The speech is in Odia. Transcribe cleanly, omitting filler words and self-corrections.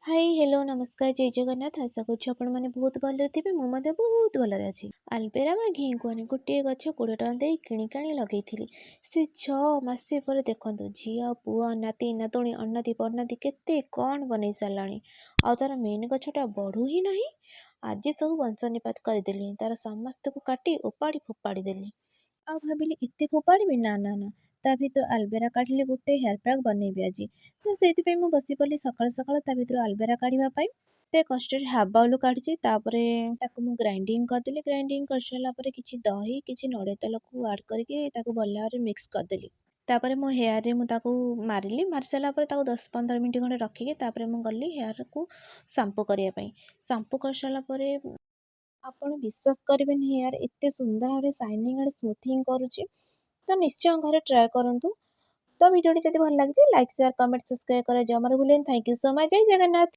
ହାଇ, ହ୍ୟାଲୋ, ନମସ୍କାର, ଜୟ ଜଗନ୍ନାଥ। ଆଶା କରୁଛି ଆପଣମାନେ ବହୁତ ଭଲରେ ଥିବେ। ମୁଁ ମଧ୍ୟ ବହୁତ ଭଲରେ ଅଛି। ଆଲୋଭେରା ବା ଘି କୁଆଁରୀ ଗୋଟିଏ ଗଛ 20 ଟଙ୍କା ଦେଇ କିଣିକାଣି ଲଗେଇଥିଲି। ସେ 6 ମାସ ପରେ ଦେଖନ୍ତୁ, ଝିଅ, ପୁଅ, ନାତି, ନାତୁଣୀ, ଅନାତି ପନାତି କେତେ କ'ଣ ବନେଇ ସାରିଲାଣି ଆଉ ତା'ର ମେନ୍ ଗଛଟା ବଢ଼ୁ ହିଁ ନାହିଁ। ଆଜି ସବୁ ବଂଶ ନିପାତ କରିଦେଲି। ତା'ର ସମସ୍ତକୁ କାଟି ଓପାଡ଼ି ଫୋପାଡ଼ି ଦେଲି। ଆଉ ଭାବିଲି, ଏତେ ଫୋପାଡ଼ିବି? ନା ନା ନା, ତା ଭିତରୁ ଆଲୋଭେରା କାଢ଼ିଲି। ଗୋଟେ ହେୟାର୍ ପ୍ୟାକ୍ ବନେଇବି ଆଜି। ତ ସେଇଥିପାଇଁ ମୁଁ ବସି ପଡ଼ିଲି ସକାଳୁ ସକାଳୁ ତା ଭିତରୁ ଆଲୋଭେରା କାଢ଼ିବା ପାଇଁ। ଏତେ କଷ୍ଟରେ ହାଫ୍ ବାଉଲ୍ କାଢ଼ିଛି। ତାପରେ ତାକୁ ମୁଁ ଗ୍ରାଇଣ୍ଡିଙ୍ଗ କରିଦେଲି। ଗ୍ରାଇଣ୍ଡିଙ୍ଗ କରିସାରିଲା ପରେ କିଛି ଦହି, କିଛି ନଡ଼ିଆ ତେଲକୁ ଆଡ଼୍ କରିକି ତାକୁ ଭଲ ଭାବରେ ମିକ୍ସ କରିଦେଲି। ତାପରେ ମୋ ହେୟାରରେ ମୁଁ ତାକୁ ମାରିଲି। ମାରି ସାରିଲା ପରେ ତାକୁ 10-15 ମିନିଟ୍ ଖଣ୍ଡେ ରଖିକି ତାପରେ ମୁଁ ଗଲି ହେୟାରକୁ ସାମ୍ପୁ କରିବା ପାଇଁ। ସାମ୍ପୁ କରିସାରିଲା ପରେ ଆପଣ ବିଶ୍ୱାସ କରିବେନି, ହେୟାର ଏତେ ସୁନ୍ଦର ଭାବରେ ସାଇନିଂ ଆଣ୍ଡ ସ୍ମୁଥିଂ କରୁଛି। ତ ନିଶ୍ଚୟ ଘରେ ଟ୍ରାଏ କରନ୍ତୁ। ତ ଭିଡ଼ିଓଟି ଯଦି ଭଲ ଲାଗିଛି, ଲାଇକ୍, ସେୟାର, କମେଣ୍ଟ, ସବସ୍କ୍ରାଇବ୍ କରିବା ଜମାରୁ ଭୁଲିବେନି। Thank you so much. Jay Jagannath.